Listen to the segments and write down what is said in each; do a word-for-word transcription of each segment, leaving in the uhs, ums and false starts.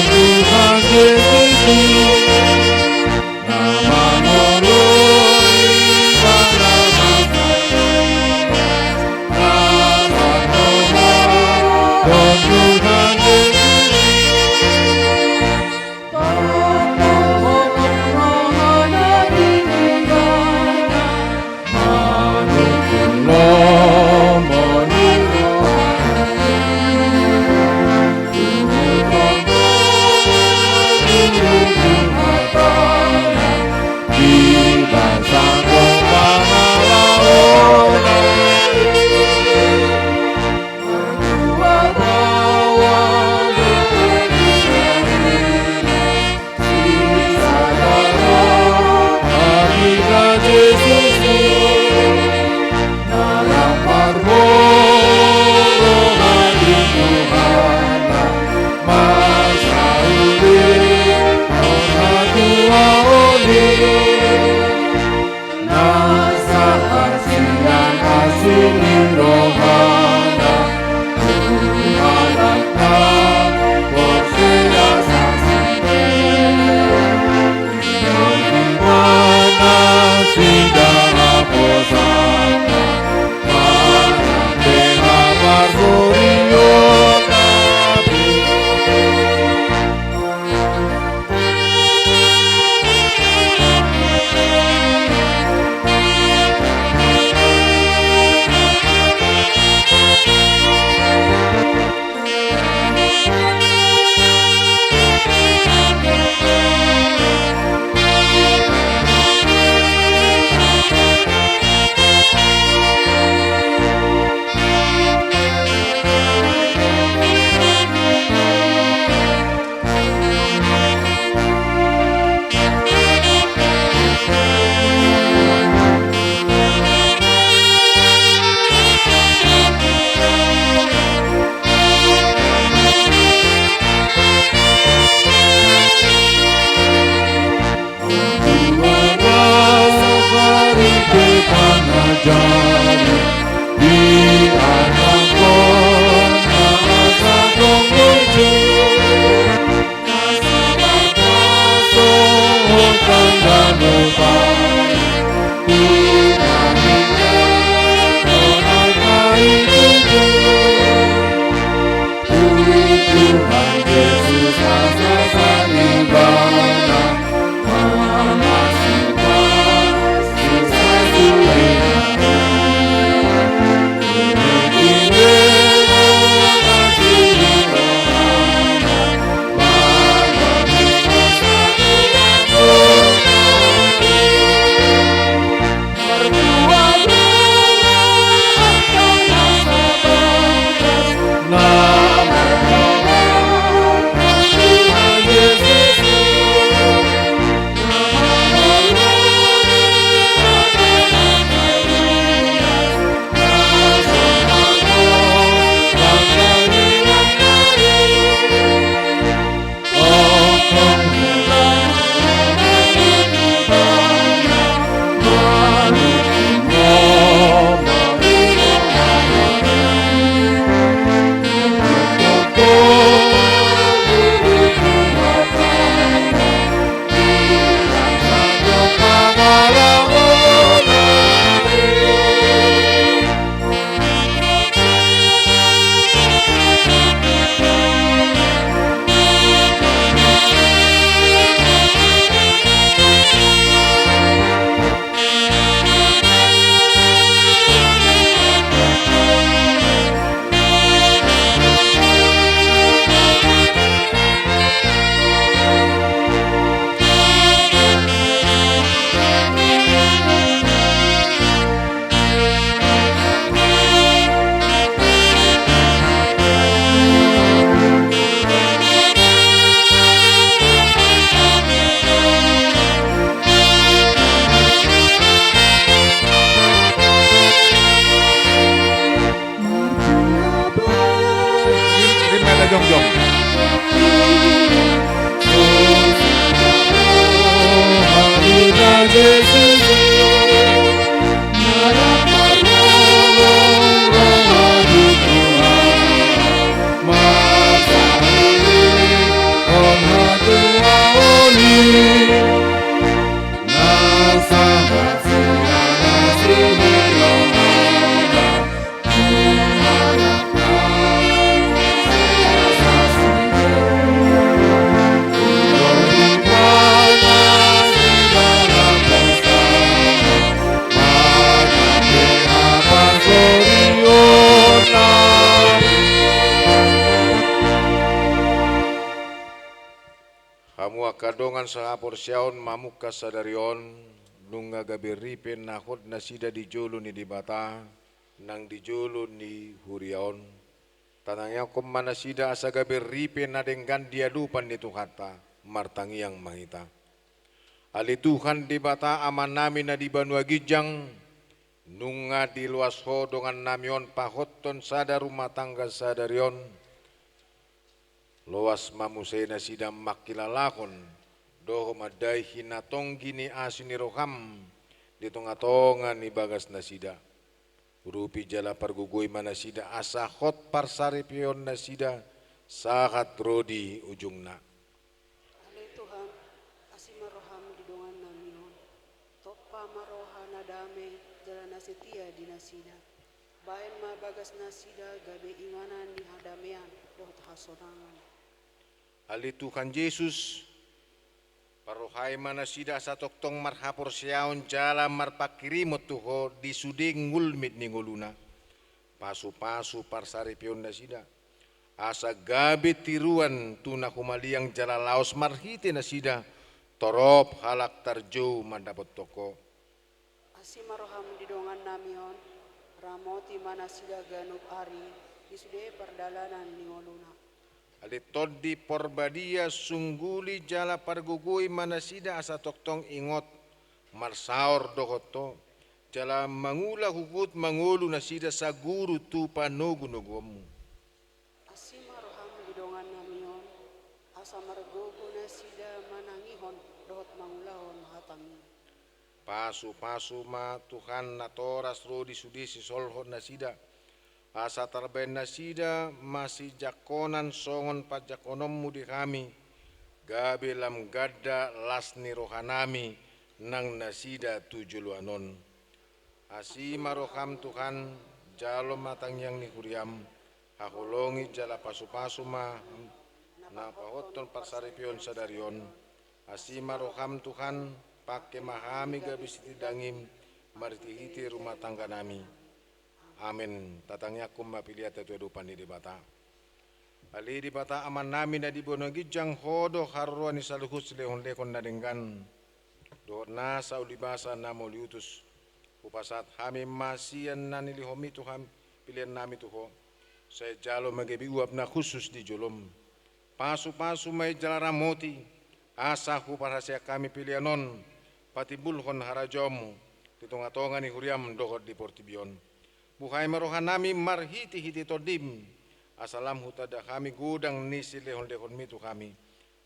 Tuhan Jesus i, na mangoloi, na mangoloi, na mangoloi, Tuhan Jesus i. Na sahat sian asi ni rohana, tu halak na porsea sasintong. Di mana sidang apostasna, mana pe hapargorion na pe. Rim, rim ma jongjong. Hamu angka dongan sahaporseaon mamungka sadari on, nunga gabe ripe na hot nasida di jolo ni Debata, nang di jolo ni huria on. Tangiangkon ma nasida asa gabe ripe na denggan di adopan ni Tuhanta, martangiang ma hita. Ale Tuhan Debata Amanami na di banua ginjang, nunga diloas Ho dongannami on pahothon sada rumah tangga sadari on. Loas ma muse nasida mangkilalahon dohot mandai hinatonggi ni asi ni roham di tonga-tonga ni bagas nasida. Urupi jala pargogoi ma nasida asa hot parsaripeon nasida sahat ro di ujungna. Ale Tuhan, asi ma roham di dongannami on. Tompa ma roha na dame jala na setia di nasida. Baen ma bagas nasida gabe inganan ni hadamean dohot hasonangan. Ale Tuhan Jesus, parrohai ma nasida asa tongtong marhaporseaon jala marpanghirimon tu Ho di sude ngulmit ni ngoluna. Pasu-pasu parsaripeon nasida, asa gabe tiruan tu na humaliang jala laos marhite nasida torop halak tarjou mandapothon Ho. Asi ma roham di dongannami on, ramoti ma nasida ganup ari di sude pardalanan ni ngoluna. Ale Tondi Porbadia, sungguli jala pargogoi ma nasida asa tongtong ingot marsaor dohot Ho, jala mangula huhut mangolu nasida saguru tu panogunoguonmu. Asi ma roham di dongannami on, asa margogo nasida manangihon dohot mangulahon hatam i. Pasu-pasu ma Tuhan natoras ro di sude sisolhot nasida, asa tarbaen nasida masijangkonan songon panjangkononmu di hami, gabe lam ganda las ni rohanami nang nasida tu joloan on. Asi ma roham Tuhan, jalo ma tangiang ni huriam, haholongi jala pasu-pasu ma na pahothon parsaripeon sadari on. Asi ma roham Tuhan, pangke ma hami gabe sitindangim marhite-hite rumah tangganami. Amen. Tatangiangkon ma pelean tu adopan ni Debata. Ale Debata Amanami na di banua ginjang, Ho do haroroan ni saluhut silehon-lehon na denggan dohot nasa ulibasa na mauliutus. Hupasahat hami ma sian na nilehonmi tu hami peleannami tu Ho, sai jalo ma gabe uap na hushus di jolom. Pasu-pasu ma i jala ramoti, asa huparhaseang hami pelean on patimbulhon harajaonmu di tonga-tonga ni huriam dohot di portibi on. Buhai ma rohanami marhite-hite Tondim, asa lam hutanda hami godang ni silehon-lehonmi tu hami,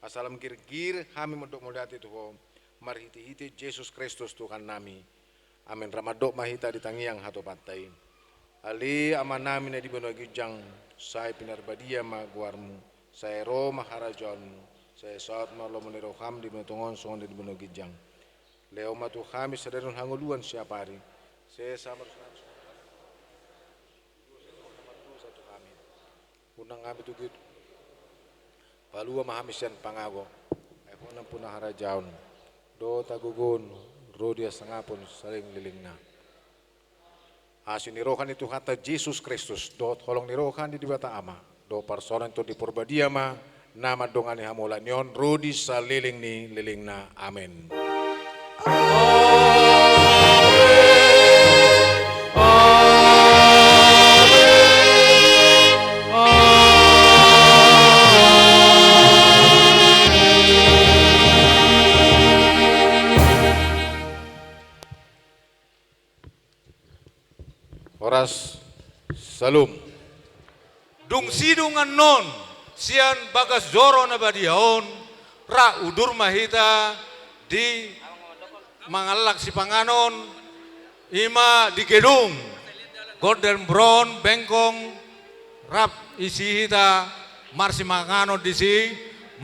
asa lam girgir hami mandok mauliate tu Ho, marhite-hite Jesus Kristus Tuhannami. Amen. Rap mandok ma hita di tangiang hatopanta i. Ale Amanami na di banua ginjang, sai pinarbadia ma goarmu, sai ro ma harajaonmu, sai saut ma lomo ni roham di banua tonga on songon na di banua ginjang. Lehon ma tu hami sadari on hangoluan siapari. Sesa ma dosa nami, unang hami togihon. Palua ma hami sian pangago. Ai Ho nampuna harajaon dohot hagogoon ro di hasangapon saleleng-lelengna. Asi ni roha ni Tuhanta Jesus Kristus dohot holong ni roha ni Debata Ama dohot parsaoran ni Tondi Porbadia ma na mandongani hamu ala ni on ro di saleleng ni lelengna. Amen. Horas. Syalom. Dung sidung annon sian bagas joro na badia on, rap udur ma hita di mangallang sipanganon, i ma di gedung Golden Brown Bengkong, rap isi hita marsimanganon disi,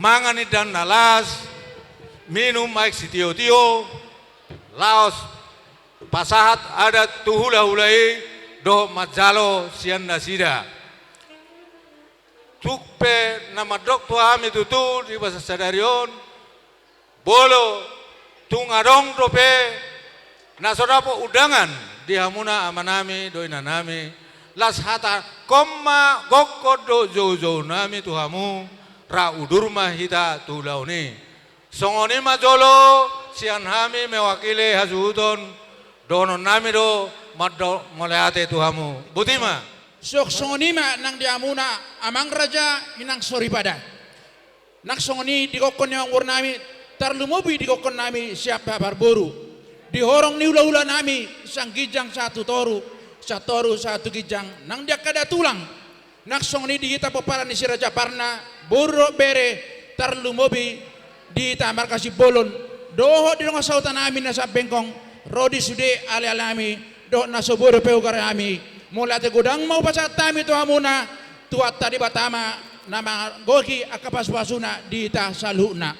mangan indahan na las, minum aek sitiotio, laos pasahat adat tu hulahula i dohot manjalo sian nasida. Tung pe na mandok tu hami tutu di bagasan sadari on, molo tung adong dope na so dapot undangan di hamuna amanami dohot inanami, las hatahon ma gokhon dohot joujounami tu hamu, rap udur ma hita tu ulaon i. Songon i ma jolo sian hami mewakili hasuhuton, dohonon nami do mando mauliate tu hamu. Boti ma. Suang songon i ma nang di hamuna amang raja, inang soripada. Nang songon i di gokhon ni amangboru nami, tarlumobi di gokhon nami sian pahompu parboru. Di horong ni hulahula nami, sian ginjang sahat tu toru, sian toru sahat tu ginjang, nang di angka datulang. Nang songon i di hita pomparan ni Si Raja Parna, boru dohot bere, tarlumobi di hita marga Simbolon, dohot di dongan sahuta nami na sambengkong, ro di sude ale-ale nami, dohot na so boi dope hugarai hami. Mauliate godang ma hupasahat hami tu hamuna, Tuhanta Debata ma na manggohi angka pasupasuna di hita saluhutna.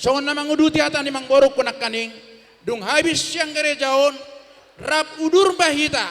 Songon na manguduti hata ni amangborungku nangkaning, dung habis sian gereja on, rap udur ma hita